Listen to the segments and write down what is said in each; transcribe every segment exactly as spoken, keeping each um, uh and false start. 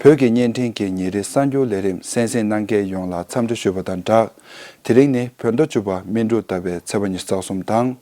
བོད་ཀྱི་བརྙན་འཕྲིན་གྱི་ཉིན་རེའི་གསར་འགྱུར་ལས་རིམ་གསན་གཟིགས་གནང་མཁན་ཡོངས་ལ་འཚམས་འདྲི་ཞུ་བ་དང་སྦྲགས། དེ་རིང་ནི་བོད་ཟླ་བཅུ་པ་སྨིན་དྲུག་ཟླ་བའི་ཚེས་པ་ཉི་ཤུ་རྩ་གསུམ་དང་།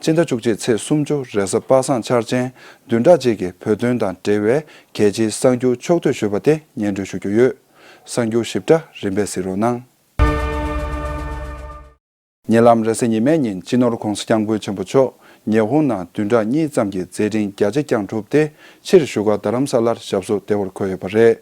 སྤྱི་ཟླ་བཅུ་གཅིག་ཚེས་སུམ་ཅུ་རེས་གཟའ་པ་སངས་འཆར་ཅན། བདུན་ཕྲག་གཅིག་གི་བོད་དོན་དང་འབྲེལ་བའི་གལ་ཆེའི་གསར་འགྱུར་ཕྱོགས་བསྡུས་ཞུས་པ་དེ་སྙན་སྒྲོན་ཞུ་རྒྱུ་ཡོད། གསར་འགྱུར་ཞིབ་ཕྲ་རིམ་པས་གཟིགས་རོགས་གནང་། ཉེ་ལམ་རེས་གཟའ་ཉི་མའི་ཉིན་སྤྱི་ནོར་༧གོང་ས་༧སྐྱབས་མགོན་ཆེན་པོ་མཆོག་ཉི་ཧོང་ནང་བདུན་ཕྲག་གཉིས་ཙམ་གྱི་མཛད་འཕྲིན་རྒྱ་ཆེ་བསྐྱངས་གྲུབ་སྟེ། ཕྱིར་བཞུགས་སྒར་རྡ་རམ་ས་ལར་ཞབས་སོར་བདེ་བར་འཁོད་ཡོད་པ་རེད།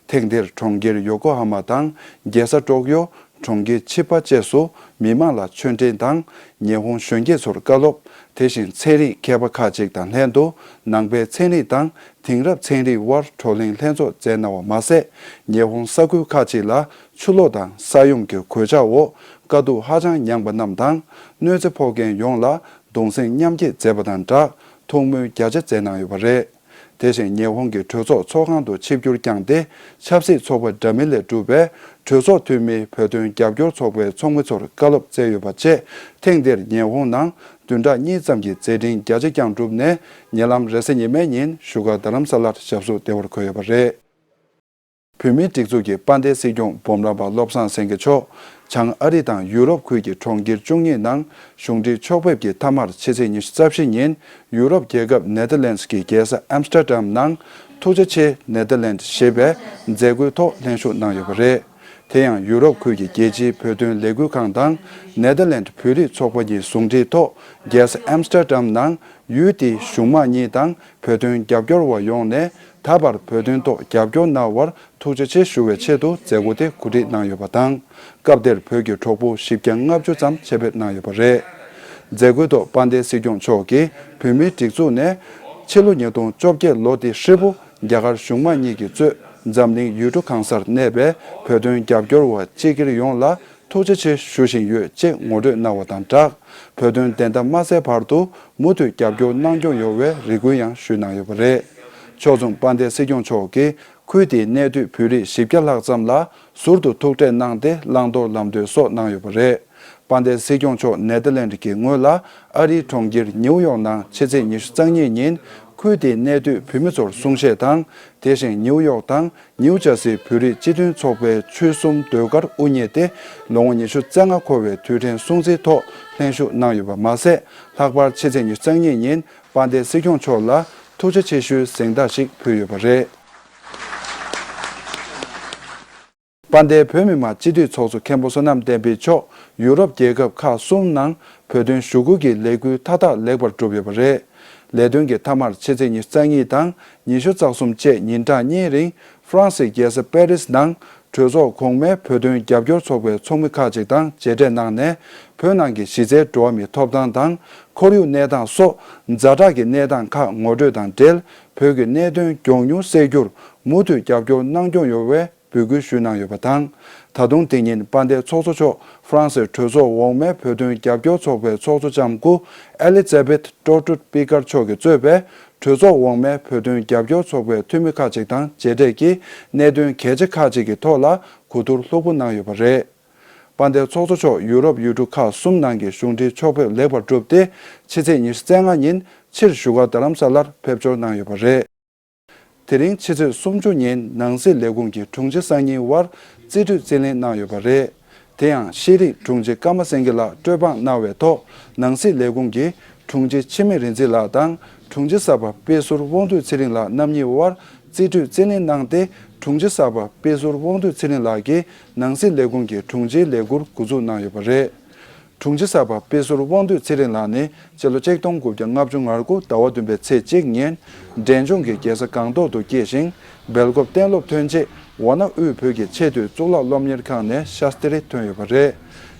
ཐེངས་འདིར་གྲོང་ཁྱེར་ཡོ་ཀོ་ཧ་མ་དང་རྒྱལ་ས་ཀྲོག་ཡོ། གྲོང་ཁྱེར་ཆིབ་པ་བཅས་སུ་མི་མང་ལ་ཆོས་འབྲེལ་དང་། ཉི་ཧོང་གཞོན་སྐྱེས་ཚོར་བཀའ་སློབ། དེ་བཞིན་ཚན་རིག་མཁས་པ་ཁག་ཅིག་དང་ལྷན་དུ་ནང་པའི་ཚན་རིག་དང་དེང་རབས་ཚན་རིག་དབར་བགྲོ་གླེང་ལྷན་ཚོགས་བསྩལ་གནང་བ་མ་ཟད། ཉི་ཧོང་ས་ཁུལ་ཁག་ཅིག་ལ་ཆུ་ལོག་དང་ས་ཡོམ་གྱི་གོད་ཆག་འོག་དཀའ་སྡུག་ཧ་ཅང་མྱངས་པ་རྣམས་དང་། གནོད་འཚེ་ཕོག་མཁན་ཡོངས་ལ་གདུང་སེམས་མཉམ་སྐྱེད་མཛད་པ་དང་སྦྲགས། ཐུགས་སྨོན་རྒྱ་ཆེ་མཛད་གནང་ཡོད་པ་རེད། དེ་བཞིན་ཉི་ཧོང་གི་གྲོས་ཚོགས་ཚོགས་ཁང་དུ་ཆིབས་བསྒྱུར་བསྐྱངས་ཏེ། ཆབ་སྲིད་ཚོགས་པ་འདྲ་མིན་ལས་གྲུབ་པའི་གྲོས་ཚོགས་འཐུས་མིའི་བོད་དོན་རྒྱབ་སྐྱོར་ཚོགས་པའི་ཚོགས་མི་ཚོར་བཀའ་སློབ་སྩལ་ཡོད་པ་བཅས། ཐེངས་འདིར་ཉི་ཧོང་ནང་བདུན་ཕྲག་གཉིས་ཙམ་གྱི་མཛད་འཕྲིན་རྒྱ་ཆེ་བསྐྱངས་གྲུབ་ནས། ཉེ་ལམ་རེས་གཟའ་ཉི་མའི་ཉིན་བཞུགས་སྒར་རྡ་རམ་ས་ལར་ཞབས་སོར་བདེ་བར་འཁོད་ཡོད་པ་རེད། བོད་མིའི་སྒྲིག་འཛུགས་ཀྱི་དཔལ་ལྡན་སྲིད་སྐྱོང་འབུམ་རམས་པ་བློ་བཟང་སེང་གེ་མཆོག་བྱང་ཨ་རི་དང་ཡུ་རོབ་ཁུལ་གྱི་གྲོང་ཁྱེར་བཅུ་གཉིས་ནང་གཞུང་འབྲེལ་ཕྱོགས་ཕེབས་ཀྱི་མཐའ་མར་ཕྱི་ཚེས་ཉི་ཤུ་རྩ་བཞི་ཉིན་ཡུ་རོབ་རྒྱལ་ཁབ་ནེ་ཐར་ལན་ཌི་ཀྱི་རྒྱལ་ས་ཨམ་སི་ཊར་ཌམ་ནང་ཐུགས་རྗེ་ཆེ་ནེ་ཐར་ལན་ཌི་ཞེས་པའི་མཛད་སྒོའི་ཐོག་ལྷན་ཞུགས་གནང་ཡོད་པ་རེད། དེ་ཡང་ཡུ་རོབ་ཁུལ་གྱི་རྒྱལ་སྤྱིའི་བོད་དོན་ལས་འགུལ་ཁང་དང་ནེ་ཐར་ལན་ཌི་བོད་རིགས་ཚོགས་པ་གཉིས་ཟུང་འབྲེལ་ཐོག་རྒྱལ་ས་ཨམ་སི་ཊར་ཌམ་ནང་ཡུལ་དེའི་གཞུང་དམངས་གཉིས་དང་བོད་དོན་རྒྱབ་སྐྱོར་བ་ཡོངས་ནས་ད་བར་བོད་དོན་ཐོག་རྒྱབ་སྐྱོར་གནང་བར་ཐུགས་རྗེ་ཆེ་ཞུ་བའི་ཆེད་དུ་མཛད་སྒོ་དེ་གོ་སྒྲིག་གནང་ཡོད་པ་དང་། སྐབས་དེར་བོད་ཀྱི་གྲོགས་པོ་བཞི་བརྒྱ་ལྔ་བཅུ་ཙམ་ཆེད་ཕེབས་གནང་ཡོད་པ་རེད། མཛད་སྒོའི་ཐོག་དཔལ་ལྡན་སྲིད་སྐྱོང་མཆོག་གིས་བོད་མིའི་སྒྲིག་འཛུགས་ནས་ཕྱི་ལོ་ཉིས་སྟོང་བཅོ་བརྒྱད་ལོ་དེ་ཧྲིལ་པོ་རྒྱ་གར་གཞུང་དམངས་གཉིས་ཀྱིས་གཙོས་འཛམ་གླིང་ཡུལ་གྲུ་གང་སར་གནས་པའི་བོད་དོན་རྒྱབ་སྐྱོར་བ་སྤྱི་སྒེར་ཡོངས་ལ་ཐུགས་རྗེ་ཆེ་ཞུ་བཞིན་ཡོད་ཅེས་ངོ་སྤྲོད་གནང་བ་དང་སྦྲགས། བོད་དོན་བདེན་མཐའ་མ་གསལ་བར་དུ་མུ་མཐུད་རྒྱབ་སྐྱོར་གནང་སྐྱོང་ཡོང་བའི་རེ་སྐུལ་ཡང་ཞུས་གནང་ཡོད་པ་རེད། ཕྱོགས་མཚུངས་དཔལ་ལྡན་སྲིད་སྐྱོང་མཆོག་གིས་ཁུལ་དེའི་གནས་སྡོད་བོད་རིགས་བཞི་བརྒྱ་ལྷག་ཙམ་ལ་ཟུར་དུ་ཐུག་འཕྲད་གནང་སྟེ་བླང་དོར་ལམ་སྟོན་སོགས་གནང་ཡོད་པ་རེད། དཔལ་ལྡན་སྲིད་སྐྱོང་མཆོག་ནེ་ཐར་ལན་ཌི་གི་ངོས་ལ་ཨ་རིའི་གྲོང་ཁྱེར་ནིའུ་ཡོག་ནང་ཕྱི་ཚེས་ཉི་ཤུ་རྩ་གཉིས་ཉིན་ཁུལ་དེའི་གནས་སྡོད་བོད་མི་ཚོར་གསུང་བཤད་དང་། དེ་བཞིན་ནིའུ་ཡོག་དང་ནིའུ་ཇར་སིའི་བོད་རིགས་སྤྱི་མཐུན་ཚོགས་པའི་ཆོལ་གསུམ་ཟློས་གར་དབུ་བརྙེས་ཏེ་ལོ་ངོ་ཉི་ཤུ་རྩ་ལྔ་འཁོར་བའི་དུས་དྲན་སྲུང་བརྩིའི་ཐོག་ལྷན་ཞུགས་གནང་ཡོད་པ་མ་ཟད། ལྷག་པར་ཕྱི་ཚེས་ཉི་ཤུ་རྩ་གཉིས་ཉིན་དཔལ་ལྡན་སྲིད་སྐྱོང་མཆོག་ལ་ཐུགས་རྗེ་ཆེ་ཞུའི་གཟེངས་རྟགས་ཤིག་ཕུལ་ཡོད་པ་རེད། དཔལ་ལྡན་བོད་མི་མང་སྤྱི་འཐུས་ཚོགས་གཙོ་མཁན་པོ་བསོད་ནམས་བསྟན་འཕེལ་མཆོག་ཡུ་རོབ་རྒྱལ་ཁབ་ཁག་གསུམ་ནང་བོད་དོན་ཞུ་སྐུལ་གྱི་ལས་འགུལ་མཐའ་དག་ལེགས་པར་གྲུབ་ཡོད་པ་རེད། ལས་དོན་གྱི་མཐའ་མར་ཕྱི་ཚེས་ཉི་ཤུ་རྩ་གཉིས་དང་ཉི་ཤུ་རྩ་གསུམ་བཅས་ཉིན་གྲངས་གཉིས་རིང་ཧྥ་རན་སིའི་རྒྱལ་ས་པེ་རིས་ནང་གྲོས་ཚོགས་གོང་མའི་བོད་དོན་རྒྱབ་སྐྱོར་ཚོགས་པའི་ཚོགས་མི་ཁག་ཅིག་དང་མཇལ་འཕྲད་གནང་ནས། བོད་ནང་གི་གཞི་རྩའི་འགྲོ་བ་མིའི་ཐོབ་ཐང་དང་ཁོར་ཡུག་གནས་སྟངས་སོགས་ཛ་དྲག་གི་གནས་སྟངས་ཁག་ངོ་སྤྲོད་དང་འབྲེལ། བོད་ཀྱི་གནད་དོན་མགྱོགས་མྱུར་སེལ་རྒྱུར་མུ་མཐུད་རྒྱབ་སྐྱོར་གནང་སྐྱོང་ཡོང་བའི་འབོད་སྐུལ་ཞུས་གནང་ཡོད་པ་དང་། ད་དུང་དེ་ཉིན་དཔལ་ལྡན་ཚོགས་གཙོ་མཆོག་ཧྥ་རན་སིའི་གྲོས་ཚོགས་འོག་མའི་བོད་དོན་རྒྱབ་སྐྱོར་ཚོགས་པའི་ཚོགས་གཙོ་ལྕམ་སྐུ་ཨེ་ལི་ཛ་བེཐ་ཀྲོ་ཀྲུད་པི་ཀར་མཆོག་གིས་གཙོས་པའི་གྲོས་ཚོགས་འོག་མའི་བོད་དོན་རྒྱབ་སྐྱོར་ཚོགས་པའི་འཐུས་མི་ཁག་ཅིག་དང་མཇལ་འཕྲད་ཀྱིས་གནད་དོན་གལ་ཆེ་ཁག་ཅིག་གི་ཐོག་ལ་གོ་བསྡུར་ལྷུག་པོ་གནང་ཡོད་པ་རེད། དཔལ་ལྡན་ཚོགས་གཙོ་མཆོག་ཡུ་རོབ་ཡུལ་གྲུ་ཁག་གསུམ་ནང་གི་གཞུང་འབྲེལ་ཕྱོགས་ཕེབས་ལེགས་པར་གྲུབ་སྟེ། ཕྱི་ཚེས་ཉི་ཤུ་རྩ་ལྔ་ཉིན་ཕྱིར་བཞུགས་སྒར་རྡ་རམ་ས་ལར་ཕེབས་འབྱོར་གནང་ཡོད་པ་རེད། དེ་རིང་ཕྱི་ཚེས་སུམ་ཅུ་ཉིན་ནང་སྲིད་ལས་ཁུངས་ཀྱི་དྲུང་ཆེ་སང་ཉིན་དབར་རྩིས་སྤྲོད་རྩིས་ལེན་གནང་ཡོད་པ་རེད། དེ་ཡང་ཤེས་རིག་དྲུང་ཆེ་ཀརྨ་སེང་གེ་ལགས་སྤྲོད་དཔང་གནང་བའི་ཐོག་ནང་སྲིད་ལས་ཁུངས་ཀྱི་དྲུང་ཆེ་འཆི་མེད་རིག་འཛིན་ལགས་དང་དྲུང་ཆེ་གསར་པ་དཔེ་ཟུར་དབང་འདུས་ཚེ་རིང་ལགས་རྣམ་གཉིས་དབར་རྩིས་སྤྲོད་རྩིས་ལེན་གནང་སྟེ། དྲུང་ཆེ་གསར་པ་དཔེ་ཟུར་དབང་འདུས་ཚེ་རིང་ལགས་ཀྱིས་ནང་སྲིད་ལས་ཁུངས་ཀྱི་དྲུང་ཆེའི་ལས་འཁུར་འགོ་འཛུགས་གནང་ཡོད་པ་རེད། དྲུང་ཆེ་གསར་པ་དཔེ་ཟུར་དབང་འདུས་ཚེ་རིང་ལགས་ནི་སྤྱི་ལོ་ཆིག་སྟོང་དགུ་བརྒྱ་ལྔ་བཅུ་ང་དགུ་ཟླ་བ་བདུན་པའི་ཚེས་གཅིག་ཉིན་འབྲས་ལྗོངས་ཀྱི་རྒྱལ་ས་སྒང་ཏོག་ཏུ་སྐྱེས་ཤིང་། སྦེལ་ཀོབ་གཏན་སློབ་ཐོན་རྗེས་ཝཱ་ཎ་དབུས་བོད་ཀྱི་ཆེས་མཐོའི་གཙུག་ལག་སློབ་གཉེར་ཁང་ནས་ཤཱསྟྲི་ཐོན་ཡོད་པ་རེད།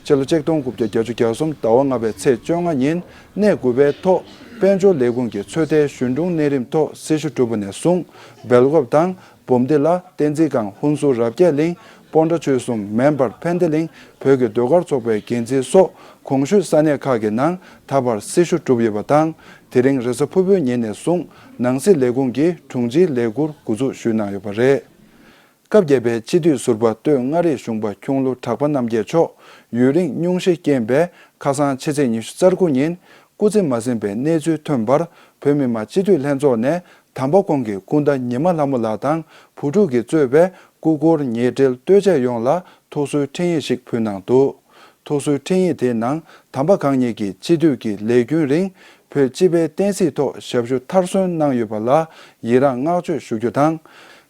སྤྱི་ལོ་ཆིག་སྟོང་དགུ་བརྒྱ་བརྒྱད་ཅུ་གྱ་གསུམ་ཟླ་བ་ལྔ་པའི་ཚེས་བཅོ་ལྔ་ཉིན་གནས་དགུ་པའི་ཐོག་དཔལ་འབྱོར་ལས་ཁུངས་ཀྱི་ཚོད་ལྟའི་གཞོན་དྲུང་གནས་རིམ་ཐོག་སྲི་ཞུ་གྲུབ་པ་ནས་བཟུང་སྦེལ་ཀོབ་དང་། བུམ་སྡེ་ལ་བསྟན་འཛིན་སྒང་ཧུན་སུར་རབ་རྒྱས་གླིང་། སྤོན་ཊ་ཆོལ་གསུམ་མན་སྤར་ཕན་བདེ་གླིང་། བོད་ཀྱི་ཟློས་གར་ཚོགས་པའི་འགན་འཛིན་སོགས་གོང་ཞུས་ས་གནས་ཁག་གི་ནང་ད་བར་སྲི་ཞུ་གྲུབ་ཡོད་པ་དང་། དེ་རིང་རེས་གཟའ་ཕུར་བུའི་ཉིན་ནས་བཟུང་ནང་སྲིད་ལས་ཁུངས་ཀྱི་དྲུང་ཆེའི་ལས་འཁུར་འགོ་འཛུགས་ཞུས་གནང་ཡོད་པ་རེད། སྐབས་བརྒྱད་པའི་སྤྱི་འཐུས་ཟུར་པ་སྟོད་མངའ་རིས་གཞུང་པ་ཁྱུང་ལོ་གྲགས་པ་རྣམ་རྒྱལ་མཆོག་ཡུན་རིང་སྙུང་གཞི་རྐྱེན་པས་ཁ་སང་ཕྱི་ཚེས་ཉི་ཤུ་རྩ་དགུ་ཉིན། སྐུ་ཚེ་མ་ཟིན་པའི་གནས་ཚུལ་ཐོན་པར། བོད་མི་མང་སྤྱི་འཐུས་ལྷན་ཚོགས་ནས་དམ་པ་ཁོང་གི་སྐུ་ཟླ་ཉི་མ་ལྷ་མོ་ལགས་དང་བུ་ཕྲུག་གིས་གཙོས་པའི་སྐུ་འཁོར་ཉེ་འབྲེལ་ལྟོས་བཅས་ཡོངས་ལ་ཐུགས་གསོའི་འཕྲིན་ཡིག་ཞིག་ཕུལ་གནང་འདུག། ཐུགས་གསོའི་འཕྲིན་ཡིག་དེའི་ནང་། དམ་པ་གང་ཉིད་ཀྱིས་སྤྱི་འཐུས་ཀྱི་ལས་རྒྱུན་རིང་བོད་སྤྱི་པའི་བསྟན་སྲིད་ཐོག་ཞབས་ཞུ་མཐར་སོན་གནང་ཡོད་པ་ལ་ཡི་རངས་བསྔགས་བརྗོད་ཞུ་རྒྱུ་དང་།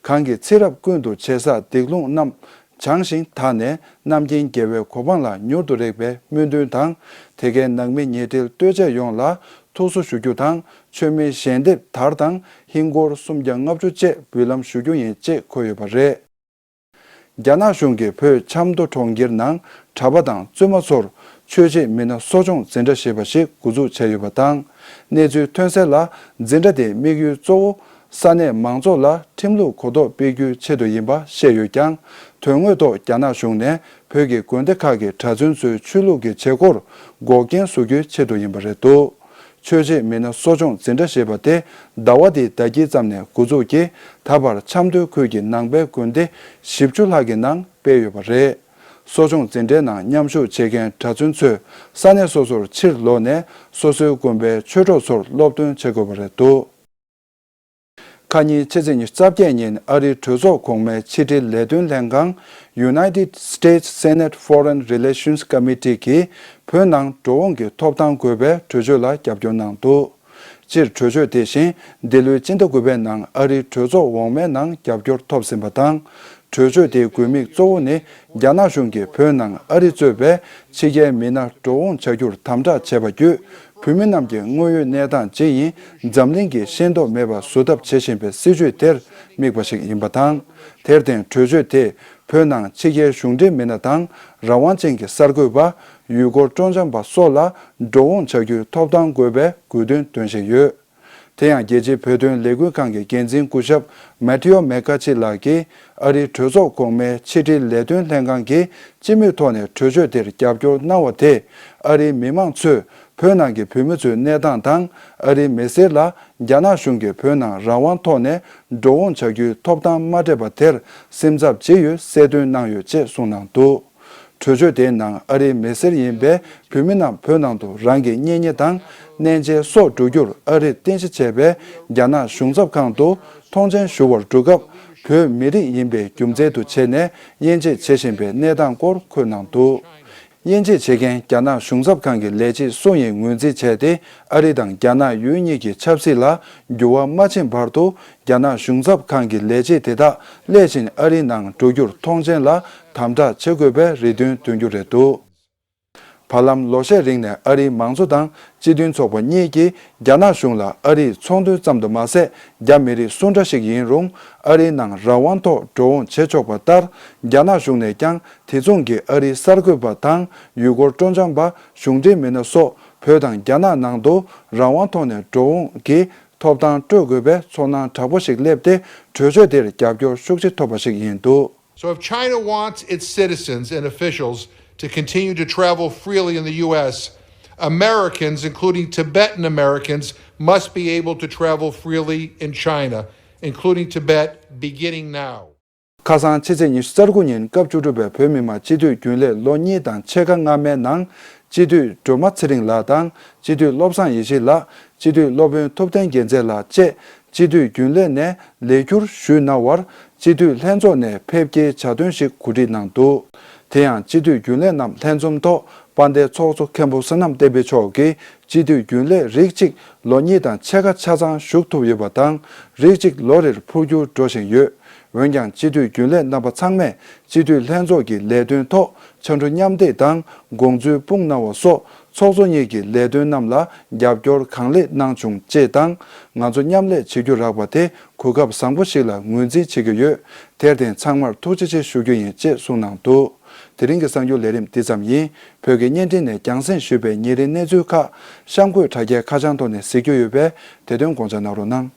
གང་གི་ཚེ་རབས་ཀུན་ཏུ་བྱས་བསགས་སྡིག་ལུང་རྣམས་བྱང་ཞིང་དག་ནས་རྣམ་མཁྱེན་རྒྱལ་བའི་གོ་འཕང་ལ་མྱུར་དུ་རེག་པའི་སྨོན་འདུན་དང་། དེ་གའི་ནང་མི་ཉེ་འབྲེལ་ལྟོས་བཅས་ཡོངས་ལ་ཐུགས་གསོ་ཞུ་རྒྱུ་དང་། མཆོད་མེ་ཞལ་འདེབས་དར་དང་ཧིན་སྒོར་སུམ་བརྒྱ་ལྔ་བཅུ་བཅས་འབུལ་ལམ་ཞུ་རྒྱུ་ཡིན་ཅེས་འཁོད་ཡོད་པ་རེད། རྒྱ་ནག་གཞུང་གིས་བོད་ཆབ་མདོ་གྲོང་ཁྱེར་ནང་གྲྭ་པ་དང་བཙུན་མ་ཚོར་ཆོས་བྱེད་མི་སྣ་གསོ་སྐྱོང་འཛིན་གྲྭ་ཞེས་པ་ཞིག་འགོ་འཛུགས་བྱས་ཡོད་པ་དང་། གནས་ཚུལ་ཐོན་གསལ་ལ། འཛིན་གྲྭ་དེའི་དམིགས་ཡུལ་གཙོ་བོ་ས་གནས་མང་ཚོགས་ལ་ཁྲིམས་ལུགས་གོ་རྟོགས་སྤེལ་རྒྱུའི་ཆེད་དུ་ཡིན་པ་བཤད་ཡོད་ཀྱང་། དོན་དངོས་ཐོག་རྒྱ་ནག་གཞུང་ནས་བོད་ཀྱི་དགོན་སྡེ་ཁག་གི་གྲྭ་བཙུན་ཚོའི་ཆོས་ལུགས་ཀྱི་བྱེད་སྒོར་འགོག་རྐྱེན་བཟོ་རྒྱུའི་ཆེད་དུ་ཡིན་པ་རེད་འདུག། ཆོས་བྱེད་མི་སྣ་གསོ་སྐྱོང་འཛིན་གྲྭ་ཞེས་པ་དེ་ཟླ་བ་འདིའི་ཟླ་དཀྱིལ་ཙམ་ནས་འགོ་འཛུགས་ཀྱིས། ད་བར་ཆབ་མདོའི་ཁུལ་གྱི་ནང་པའི་དགོན་སྡེ་བཞི་བཅུ་ལྷག་གི་ནང་སྤེལ་ཡོད་པ་རེད། གསོ་སྐྱོང་འཛིན་གྲྭའི་ནང་མཉམ་ཞུགས་བྱེད་མཁན་གྲྭ་བཙུན་ཚོས་ས་གནས་སོ་སོར་ཕྱིར་ལོག་ནས་སོ་སོའི་དགོན་པའི་ཆོས་གྲོགས་ཚོར་སློབ་སྟོན་བྱེད་དགོས་པ་རེད་འདུག། ཁ་ཉིན་ཕྱི་ཚེས་ཉི་ཤུ་རྩ་བརྒྱད་ཉིན་ཨ་རིའི་གྲོས་ཚོགས་གོང་མའི་ཕྱི་དྲིལ་ལས་དོན་ལྷན་ཁང་། United States Senate Foreign Relations Committee གིས་བོད་ནང་འགྲོ་འོང་གི་ཐོབ་ཐང་དགོས་པའི་གྲོས་ཆོད་ལ་རྒྱབ་སྐྱོར་གནང་འདུག། སྤྱིར་གྲོས་ཆོད་དེ་བཞིན་འདི་ལོའི་སྤྱི་ཟླ་དགུ་པའི་ནང་ཨ་རིའི་གྲོས་ཚོགས་འོག་མའི་ནང་རྒྱབ་སྐྱོར་ཐོབ་ཟིན་པ་དང་། གྲོས་ཆོད་དེའི་དགོས་དམིགས་གཙོ་བོ་ནི། རྒྱ་ནག་གཞུང་གིས་བོད་ནང་ཨ་རི་གཙོས་པའི་ཕྱི་རྒྱལ་མི་སྣ་འགྲོ་འོང་བྱ་རྒྱུར་དམ་དྲག་བྱས་པ་བརྒྱུད། བོད་མི་རྣམས་ཀྱི་དངོས་ཡོད་གནས་སྟངས་ཇི་ཡིན་འཛམ་གླིང་གིས་ཤེས་རྟོགས་མེད་པ་བཟོ་ཐབས་བྱེད་བཞིན་པའི་སྲིད་བྱུས་དེར་དམིགས་པ་ཞིག་ཡིན་པ་དང་། དེར་བརྟེན་གྲོས་ཆོད་དེས་བོད་ནང་ཕྱི་རྒྱལ་གཞུང་འབྲེལ་མི་སྣ་དང་། རང་དབང་ཅན་གྱི་གསར་འགོད་པ། ཡུལ་སྐོར་སྤྲོ་འཆམ་པ་སོགས་ལ་འགྲོ་འོང་བྱ་རྒྱུའི་ཐོབ་ཐང་དགོས་པའི་དགོས་འདུན་འདོན་བཞིན་ཡོད། དེ་ཡང་རྒྱལ་སྤྱིའི་བོད་དོན་ལས་འགུལ་ཁང་གི་འགན་འཛིན་སྐུ་ཞབས་མེ་ཐེའོ་མེ་ཀ་ཆི་ལགས་ཀྱིས་ཨ་རིའི་གྲོས་ཚོགས་གོང་མའི་ཕྱི་དྲིལ་ལས་དོན་ལྷན་ཁང་གིས་སྤྱི་མོས་ཐོག་ནས་གྲོས་ཆོད་དེར་རྒྱབ་སྐྱོར་གནང་བ་དེས་ཨ་རིའི་མི་མང་ཚོས་བོད་ནང་གི་བོད་མི་ཚོའི་གནས་སྟངས་དང་ཨ་རིའི་མི་སེར་ལ་རྒྱ་ནག་གཞུང་གིས་བོད་ནང་རང་དབང་ཐོག་ནས་འགྲོ་འོང་བྱ་རྒྱུའི་ཐོབ་ཐང་མ་སྤྲད་པ་དེར་སེམས་འཚབ་ཇི་ཡོད་གསལ་སྟོན་གནང་ཡོད་ཅེས་གསུངས་གནང་འདུག། གྲོས་ཆོད་དེའི་ནང་ཨ་རིའི་མི་སེར་ཡིན་པའི་བོད་མི་རྣམས་བོད་ནང་དུ་རང་གི་གཉེན་ཉེ་དང་གནས་མཇལ་སོགས་འགྲོ་རྒྱུར་ཨ་རིར་རྟེན་གཞི་བྱས་པའི་རྒྱ་ནག་གཞུང་ཚབ་ཁང་དུ་མཐོང་མཆན་ཞུ་བར་འགྲོ་སྐབས། བོད་མི་རིགས་ཡིན་པའི་རྒྱུ་མཚན་དུ་བྱས་ནས་དབྱེ་འབྱེད་བྱེད་བཞིན་པའི་གནས་སྟངས་སྐོར་འཁོད་གནང་འདུག། དབྱེ་འབྱེད་བྱེད་མཁན་རྒྱ་ནག་གཞུང་ཚབ་ཁང་གི་ལས་བྱེད་སུ་ཡིན་ངོས་འཛིན་བྱས་ཏེ། ཨ་རི་དང་རྒྱ་ནག་ཡུལ་གཉིས་ཀྱི་ཆབ་སྲིད་ལ་འགྱུར་བ་མ་ཕྱིན་བར་དུ། རྒྱ་ནག་གཞུང་ཚབ་ཁང་གི་ལས་བྱེད་དེ་དག་སླད་ཕྱིན་ཨ་རིའི་ནང་འགྲོ་རྒྱུར་མཐོང་མཆན་ལ་དམ་དྲག་བྱེད་དགོས་པའི་རེ་འདུན་འདོན་རྒྱུ་རེད་འདུག། བར་ལམ་ལོ་ཤས་རིང་ནས་ཨ་རིའི་མང་གཙོ་དང་སྤྱི་མཐུན་ཚོགས་པ་གཉིས་ཀྱིས་རྒྱ་ནག་གཞུང་ལ་ཨ་རིའི་ཚོང་དོན་ཙམ་དུ་མ་ཟད། རྒྱ་མི་རིགས་སུ་འདྲ་ཞིག་ཡིན་རུང་ཨ་རིའི་ནང་རང་དབང་ཐོག་འགྲོ་འོང་བྱེད་ཆོག་པ་ལྟར། རྒྱ་ནག་གཞུང་ནས་ཀྱང་དེ་མཚུངས་ཀྱི་ཨ་རིའི་གསར་འགོད་པ་དང་ཡུལ་སྐོར་སྤྲོ་འཆམ་པ། གཞུང་འབྲེལ་མི་སྣ་སོགས་བོད་དང་རྒྱ་ནག་ནང་དུ་རང་དབང་ཐོག་ནས་འགྲོ་འོང་གི་ཐོབ་ཐང་སྤྲོད་དགོས་པའི་ཚོར་སྣང་དྲག་པོ་ཞིག་སླེབས་ཏེ། གྲོས་ཆོད་དེར་རྒྱབ་སྐྱོར་ཤུགས་ཆེ་ཐོབ་པ་ཞིག་ཡིན་འདུག། So if China wants its citizens and officials to continue to travel freely in the U S, Americans, including Tibetan Americans, must be able to travel freely in China, including Tibet, beginning now. ཁ་སང་ཕྱི་ཚེས་ཉི་ཤུ་རྩ་དགུ་ཉིན་སྐབས་བཅུ་དྲུག་པའི་བོད་མི་མང་སྤྱི་འཐུས་རྒྱུན་ལས་ལོ་གཉིས་དང་ཕྱེད་ཀ་སྔ་མའི་ནང་། སྤྱི་འཐུས་སྒྲོལ་མ་ཚེ་རིང་ལགས་དང་། སྤྱི་འཐུས་བློ་བཟང་ཡེ་ཤེས་ལགས། སྤྱི་འཐུས་སློབ་དཔོན་ཐུབ་བསྟན་རྒྱལ་མཚན་ལགས་བཅས་སྤྱི་འཐུས་རྒྱུན་ལས་ནས་ལས་འཁྱུར་ཞུས་གནང་བར། སྤྱི་འཐུས་ལྷན་ཚོགས་ནས་ཕེབས་སྐྱེལ་བྱ་དོན་ཞིག་གོ་སྒྲིག་གནང་འདུག། དེ་ཡང་སྤྱི་འཐུས་རྒྱུན་ལས་རྣམས་ལྷན་འཛོམས་ཐོག་དཔལ་ལྡན་ཚོགས་གཙོ་མཁན་པོ་བསོད་ནམས་བསྟན་འཕེལ་མཆོག་གིས་སྤྱི་འཐུས་རྒྱུན་ལས་རིགས་གཅིག་ལོ་གཉིས་དང་ཕྱེད་ཀ་ཆ་ཚང་བཞུགས་ཐུབ་ཡོད་པ་དང་། རིགས་གཅིག་ལོ་རེར་འཕོ་འགྱུར་འགྲོ་བཞིན་ཡོད། འོན་ཀྱང་སྤྱི་འཐུས་རྒྱུན་ལས་རྣམ་པ་ཚང་མས་སྤྱི་འཐུས་ལྷན་ཚོགས་ཀྱི་ལས་དོན་ཐོག་ཕྱར་གྲུ་མཉམ་འདེགས་དང་དགོངས་ཚུལ་སྤུངས་གནང་བ་སོགས་ཚོགས་གཙོ་གཉིས་ཀྱི་ལས་དོན་རྣམས་ལ་རྒྱབ་སྐྱོར་གང་ལེགས་གནང་བྱུང་ཅེས་དང་། ང་ཚོ་མཉམ་ལས་བྱེད་རྒྱུ་རག་པ་དེ་གོ་སྐབས་བཟང་པོ་ཞིག་ལ་ངོས་འཛིན་བྱེད་ཀྱི་ཡོད། དེར་བརྟེན་ཚང་མར་ཐུགས་རྗེ་ཆེ་ཞུ་རྒྱུ་ཡིན་ཅེས་གསུངས་གནང་འདུག། དེ་རིང་གི་གསར་འགྱུར་ལས་རིམ་འདི་ཙམ་ཡིན། བོད་ཀྱི་བརྙན་འཕྲིན་ནས་རྒྱང་སྲིང་ཞུས་པའི་ཉིན་རེའི་གནས་ཚུལ་ཁག་གཤམ་འཁོད་དྲ་རྒྱའི་ཁ་བྱང་ཐོག་ནས་གཟིགས་རྒྱུ་ཡོད་པས། དེ་དོན་དགོངས་འཇགས་གནང་རོགས་གནང་།